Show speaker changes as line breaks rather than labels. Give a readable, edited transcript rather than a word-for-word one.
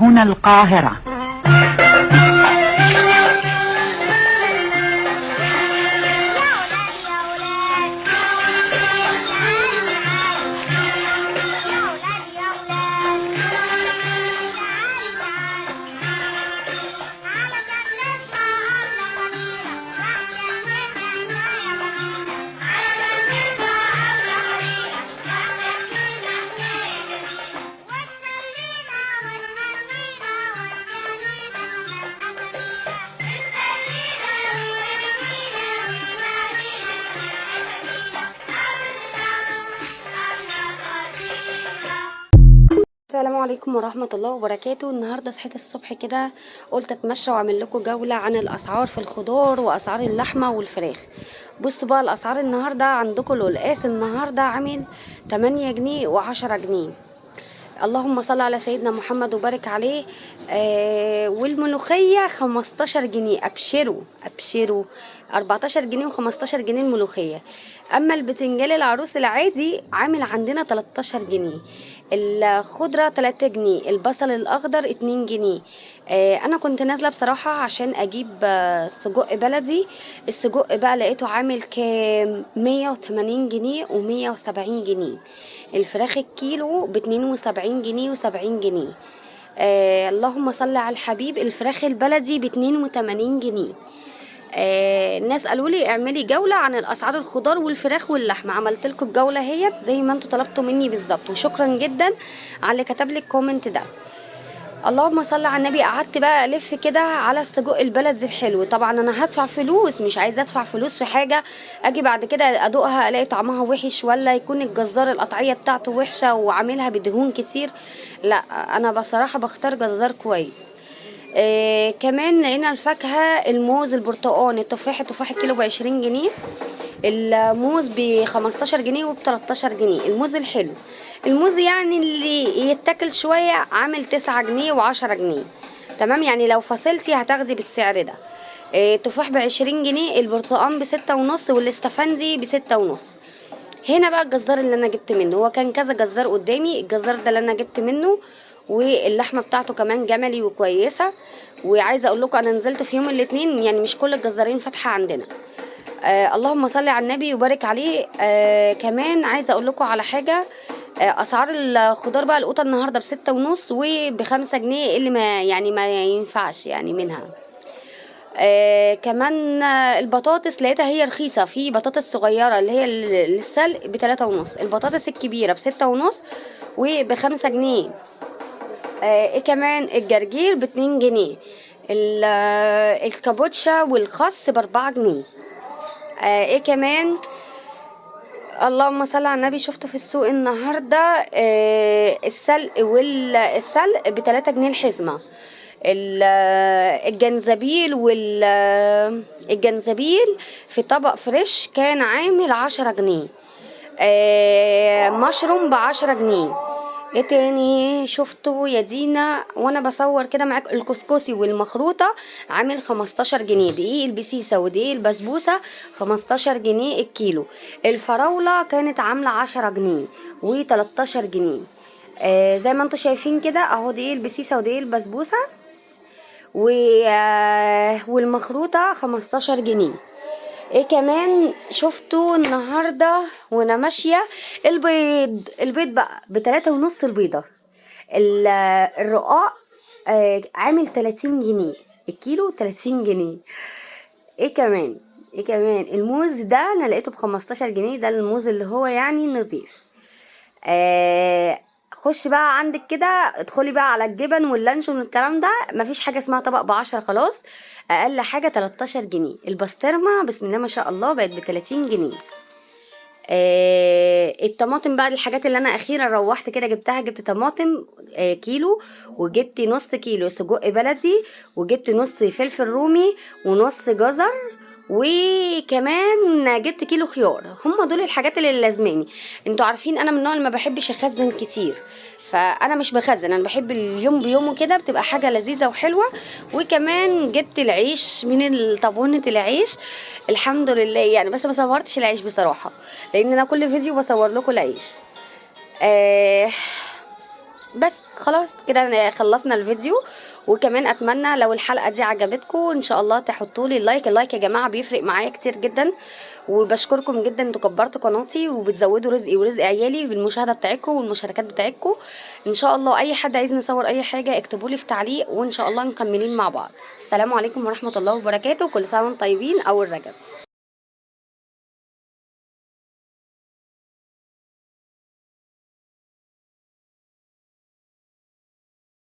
هنا القاهرة.
السلام عليكم ورحمة الله وبركاته. النهاردة صحيت الصبح كده، قلت اتمشى واعمل لكم جولة عن الاسعار في الخضار واسعار اللحمة والفراخ. بصوا بقى الاسعار النهاردة عندكم. القلقاس النهاردة عامل 8 جنيه و10 جنيه. اللهم صل على سيدنا محمد وبارك عليه. والملوخية 15 جنيه. ابشروا ابشروا، 14 جنيه و15 جنيه الملوخية. اما البتنجان العروس العادي عامل عندنا 13 جنيه. الخضرة 3 جنيه، البصل الاخضر 2 جنيه. انا كنت نازلة بصراحة عشان اجيب سجق بلدي. السجق بقى لقيته عامل كام؟ 180 جنيه و170 جنيه. الفراخ الكيلو ب72 جنيه و70 جنيه. اللهم صل على الحبيب. الفراخ البلدي ب82 جنيه. الناس قالوا لي اعملي جولة عن الاسعار الخضار والفراخ واللحمة. عملت لكم الجولة اهيت زي ما انتوا طلبتوا مني بالظبط، وشكرا جدا على اللي كتب لي ال comment ده. اللهم صل على النبي. قعدت بقى الف كده على السجق البلدي الحلو. طبعا انا هدفع فلوس، مش عايزه ادفع فلوس في حاجة اجي بعد كده ادوقها الاقي طعمها وحش، ولا يكون الجزار القطعية بتاعته وحشة وعاملها بدهون كتير. لا، انا بصراحة بختار جزار كويس. كمان لقينا الفاكهة، الموز، البرتقال، التفاح. التفاح الكيلو ب20 جنيه، الموز ب15 جنيه وب13 جنيه. الموز الحلو، الموز يعني اللي يتاكل شوية، عامل 9 جنيه و10 جنيه. تمام، يعني لو فصلتي هتاخدي بالسعر ده. التفاح ب20 جنيه، البرتقال ب6.5، والاستفندي ب6.5. هنا بقى الجزار اللي انا جبت منه، هو كان كذا جزار قدامي، الجزار ده اللي انا جبت منه، واللحمة بتاعته كمان جملي وكويسة. وعايزه اقول لكم انا نزلت في يوم الاثنين، يعني مش كل الجزارين فاتحة عندنا. اللهم صل على النبي وبارك عليه. كمان عايزه اقول لكم على حاجة. اسعار الخضار بقى، القوطه النهارده ب6.5 وب5 جنيه، اللي ما يعني ما ينفعش يعني منها. كمان البطاطس لقيتها هي رخيصة. في بطاطس صغيرة اللي هي للسلق ب3.5، البطاطس الكبيرة ب6.5 وب5 جنيه. ايه كمان؟ الجرجير ب2 جنيه، الكابوتشا والخس ب4 جنيه. ايه كمان؟ اللهم صل على النبي. شفته في السوق النهارده السلق، والسلق ب3 جنيه الحزمة. الجنزبيل والجنزبيل في طبق fresh كان عامل 10 جنيه. مشروم ب10 جنيه. ايه تاني شفته يا دينا وانا بصور كده معاك؟ الكسكسي والمخروطه عامل 15 جنيه. دقيق البسيسه ودقيق البسبوسه 15 جنيه الكيلو. الفراوله كانت عامله 10 جنيه و13 جنيه. زي ما انتم شايفين كده اهو، دقيق البسيسه ودقيق البسبوسه والمخروطه 15 جنيه. ايه كمان شفته النهارده وانا ماشية؟ البيض، البيض بقى ب3.5 البيضة. الرقاق عامل 30 جنيه الكيلو، 30 جنيه. ايه كمان؟ ايه كمان؟ الموز ده انا لقيته ب15 جنيه، ده الموز اللي هو يعني نظيف. خش بقى عندك كده، ادخلي بقى على الجبن واللانشون والكلام ده، مفيش حاجة اسمها طبق ب10 خلاص، اقل حاجة 13 جنيه. البسطرمه بسم الله ما شاء الله بقت ب30 جنيه. الطماطم بقى، الحاجات اللي انا اخيرا روحت كده جبتها، جبت طماطم كيلو، وجبت نص كيلو سجق بلدي، وجبت نص فلفل رومي ونص جزر، وكمان جبت كيلو خيار. هم دول الحاجات اللي لازماني. انتوا عارفين انا من النوع اللي ما بحبش اخزن كتير، فانا مش بخزن، انا بحب اليوم بيومه كده، بتبقى حاجة لذيذة وحلوه. وكمان جبت العيش من طابونه العيش الحمد لله يعني، بس ما صورتش العيش بصراحة، لان انا كل فيديو بصور لكم العيش. بس خلاص كده خلصنا الفيديو. وكمان اتمنى لو الحلقة دي عجبتكم ان شاء الله تحطوا لي ال like. ال like يا جماعة بيفرق معايا كتير جدا، وبشكركم جدا انتوا كبرتوا قناتي وبتزودوا رزقي ورزق عيالي بالمشاهدة بتاعتكم والمشاركات بتاعتكم. ان شاء الله اي حد عايز نصور اي حاجة اكتبوا لي في تعليق، وان شاء الله مكملين مع بعض. السلام عليكم ورحمة الله وبركاته، كل سنة وانتم طيبين. اول رجب.